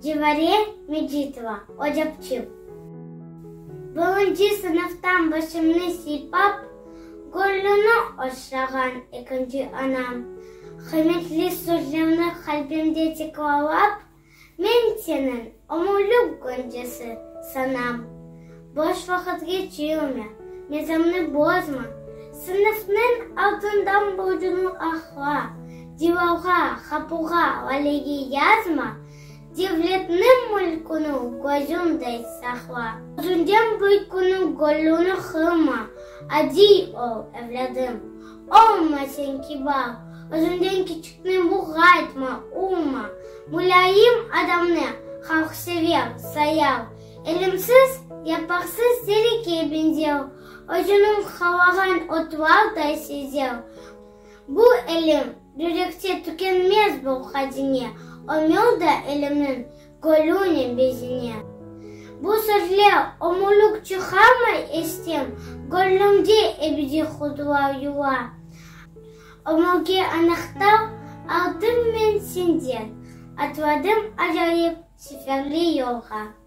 Cevariye Mecitova, ocapçı. Birinci sınıftan başımnı sıypap, Göñlüni oşrağan ekinci anam. Qıymetli sözlerni qalbimde tekrarlap, Men seniñ ömürlik göncesi sanam. Boş vaqıt geçirme, mezamnı bozma, Sınıfnıñ altından borcunı aqla, Divarğa, qapuğa, valege yazma, Devletniñ mülküni gözüñday saqla. Özüñden büyükniñ gönlüni qırma, Adiy ol, evlâdım, olma sen kibar, Özüñden kiçikni muğaytma, urma. Mulâyim adamnı halq sever, sayar, Elimsiz, yapaqsız terekke beñzer, Özüniñ qalağan otlarday sezer. Bu ilim, yürekte tükenmez bir hazine, Ömür de ilimniñ gölünen bezine. Bu sözler ömürlik çıqarmay esten, Gönlümde ebediy huzurlar yuva. Ömürge anahtar aldım men senden, Atladım acayip seferli yolğa.